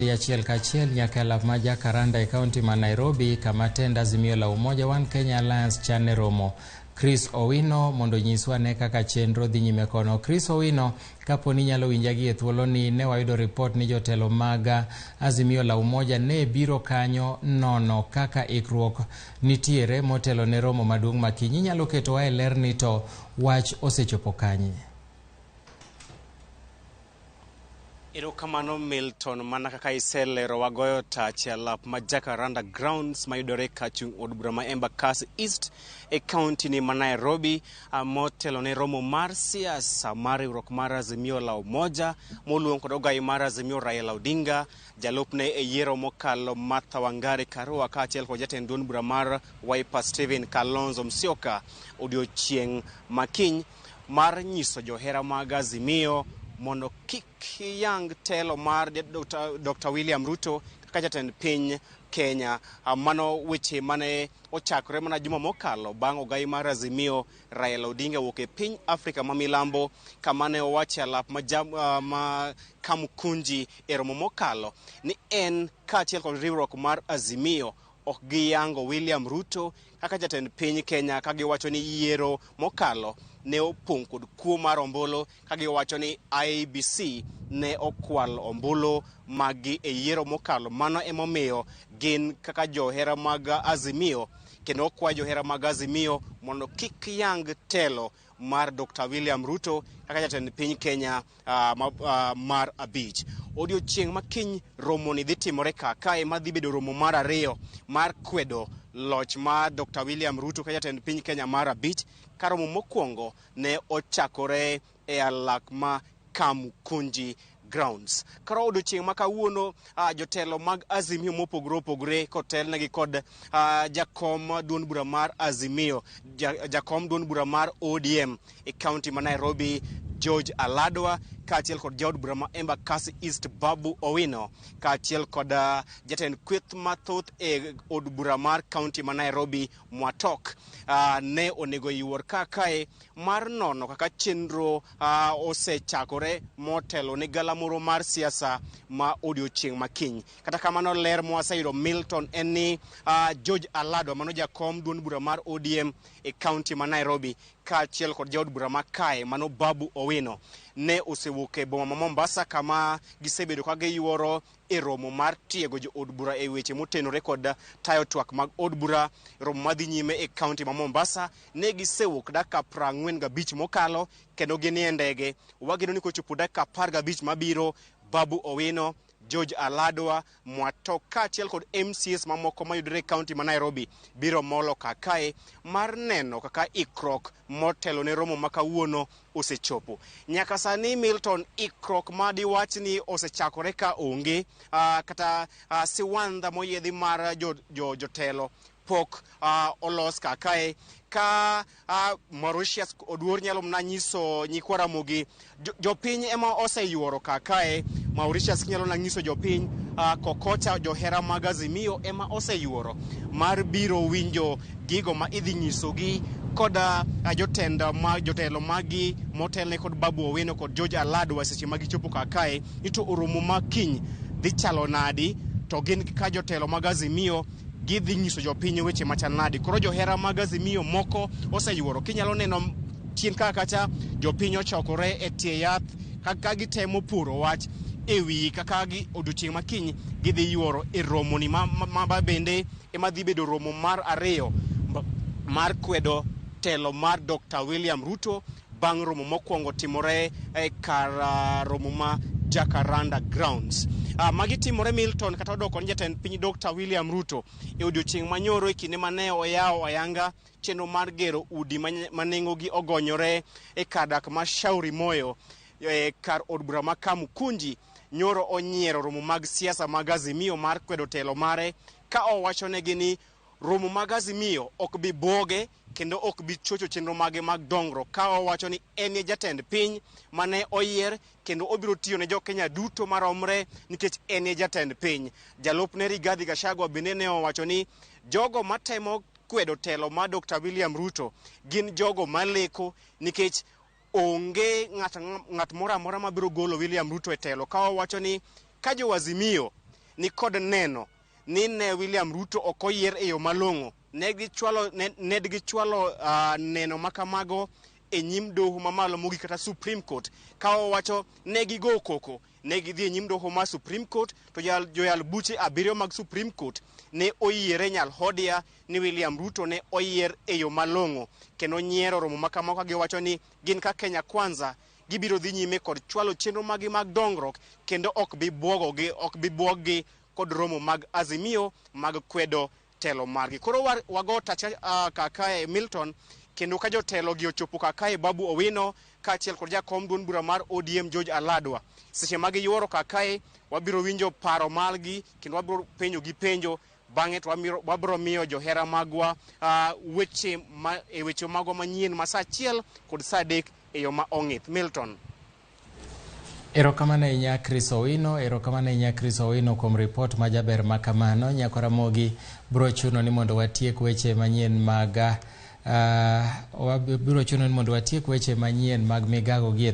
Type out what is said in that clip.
Achiel kachiel nyaka e lap ma Jacaranda e kaunti ma Nairobi kama tend Azimio la Umoja One Kenya Alliance chane romo. Chris Owino mondo onyiswa ane kaka chenro dhi nyime kono. Chris Owino, kapo ni inyalo winja gi e thuoloni, ne wayudo ripot ni jotelo mag Azimio la Umoja ne biro kanyo nono kaka ikruok nitiere motelo ne romo maduong' ma kiny. Inyalo ketowa e ler ni to wach osechopo kanye? Erokamano Milton, mana kaka iselero wagoyo tach e alap ma Jacaranda Grounds mayudore kachung' od bura ma Embakasi East e kaunti ni ma Nairobi motelo ne romo mar siasa mar riwruok mar Azimio la Umoja moluong kod ogai mar Azimio Raila Odinga, jalupne e yiero mokalo Martha Wangari Karua kaachiel kod jatend duond bura mar Wiper Stephen Kalonzo Musyoka odiochieng' makiny mar nyiso johera mag Azimio mondo kik yang telo mar Dr. William Ruto kaka jatend piny Kenya. Mano weche mane ochakore mana juma mokalo bang' ogai mar Azimio Raila Odinga wuok e piny Afrika ma milambo kama ne owacho e alap ma Kamukunji e romo mokalo ni en kaachiel kod riwruok mar Azimio ok giyango William Ruto kaka jatend piny Kenya ka giwacho ni yiero mokalo ne opong' kod kuo mar ombulu ka giwacho ni IEBC ne okwalo ombulu maggi e yiero mokalo. Mano emomiyo gin kaka johera mag Azimio kendo okwa johera mag Azimio mondo kik yang telo mar Dr. William Ruto kaka jatend piny Kenya mar abich. Odiochieng' ma kiny romoni dhi timore ka kae ma dhi bedo romo mar ariyo mar kwedo loch mar Dr. William Ruto kaka jatend piny Kenya mar abich ka romo mokwongo ne ochakore e alak ma Kamukunji Grounds. Koro odiochieng' ma kawuono jotelo mag Azimio mopogore opogore kotelnegi kod jakom duond bura mar Azimio, jakom duond bura mar ODM e kaunti ma Nairobi George Aladwa kaachiel kod jaod bura ma Embakasi East Babu Owino kaachiel kod jatend kweth mathoth e od bura mar kaunti ma Nairobi Mwatok ne onego yuor ka kae mar nono kaka chenro osechakore motelo ne galamoro mar siasa ma odiochieng' ma kiny. Kata kamano ler mwaseyudo Milton en ni George Aladwa mano jakom duond bura mar ODM e kaunti ma Nairobi kaachiel kod jaod bura ma kae mano Babu Owino ne osewuok e boma ma Mombasa kama gisebedo ka giyuoro e romo mar tiego jood bura e weche motenore kod tayo twak mag od bura. Romo madhi nyime e kaunti ma Mombasa ne gisewuok dakika 45 mokalo kendo ginie ndege. Wageno ni kochopo dakika 15 mabiro Babu Owino, George Aladwa, Mwatok kaachiel kod MCAs mamoko mayudore e kaunti ma Nairobi biro molo kakae mar neno kaka ikruok motelo ne romo ma kawuono osechopo. Nyaka sani Milton, ikruok ma diwach ni osechakore ka onge kata siwandha moyiedhi mar jotelo pok olos kakae ka Mauritius Oduor nyalo mana nyiso nyikwa Ramogi jopiny ema oseyuoro kakae. Mauritius nyalo mana nyiso jopiny kokocha johera mag Azimio ema oseyuoro mar biro winjo gigo ma idhi nyisogi kod jotend ma jotelo magi motelne kod Babu Owino kod George Aladwa seche ma gichopo kakae ni to oromo ma kiny dhi chalo nadi to gin ka jotelo mag Azimio gidhi nyiso jopiny weche machal nadi. Koro johera mag Azimio moko oseyuoro. Kinyalo neno chien ka kacha jopiny ochokore e tie yath ka gitemo puro wach e wi kaka odiochieng' ma kiny gidhi yuoro e romoni ma bende ema dhi bedo romo mar ariyo mar kwedo telo mar Dr. William Ruto bang' romo mokwongo timore e kar romo ma Jacaranda Grounds. Magi timore Milton kata odoko ni jatend piny Dr. William Ruto e odiochieng' manyoro e kinde mane oyawo ayanga chenro mar gero udi ma nengogi ogonyore e kar dak ma Shauri Moyo e kar od bura ma Kamukunji. Nyoro onyiero romo mag siasa mag Azimio mar kwedo telo mare ka owachonegi ni romo mag Azimio ok bi buoge kendo ok bi chocho chenro mage mag dongruok ka owacho ni en e jatend piny mane oyier kendo obiro tiyo ne jo-Kenya duto maromre nikech en e jatend piny. Jalupne Rigathi Gachagua bende ne owacho ni jogo matemo kwedo telo mar Dr. William Ruto gin jogo maleko nikech onge ng'at moro amora mabiro golo William Ruto e telo ka owacho ni ka jo Azimio ni kod neno ni ne William Ruto ok oyier e yo malong'o, ne gichwalo neno makamago e nyim doho mamalo mogik kata Supreme Court. Ka owacho ne gigo koko, ne gidhi e nyim doho mar Supreme Court, to joyal buche 7 mag Supreme Court ne oyiere nyalhodia ni William Ruto ne oyier e yo malong'o, kendo nyiero romo makamago ka giwacho ni gin ka Kenya Kwanza gibiro dhi nyime kod chwalo chenro magi mag dongruok, kendo ok bi buoggi kod romo mag Azimio mag kwedo telo margi. Koro wago tach kakae Milton, kendo ka jotelo gi ochopo kakae Babu Owino kaachiel kod jakom duond bura mar ODM George Aladwa. Seche ma giyuoro kakae, wabiro winjo paro margi kendo wabiro penjo gi penjo. Bang'e to wabiro miyo johera magwa weche magwa manyien ma saa 1 kod saa 3 e yo ma ong'ith. Milton. Erokamano ahinya Chris Owino, erokamano ahinya Chris Owino kuom ripot ma jaber ma kamano. Nyako Ramogi biro chuno ni mondo watiek weche manyien mag biro chuno ni mondo watiek weche manyien mag migago gi.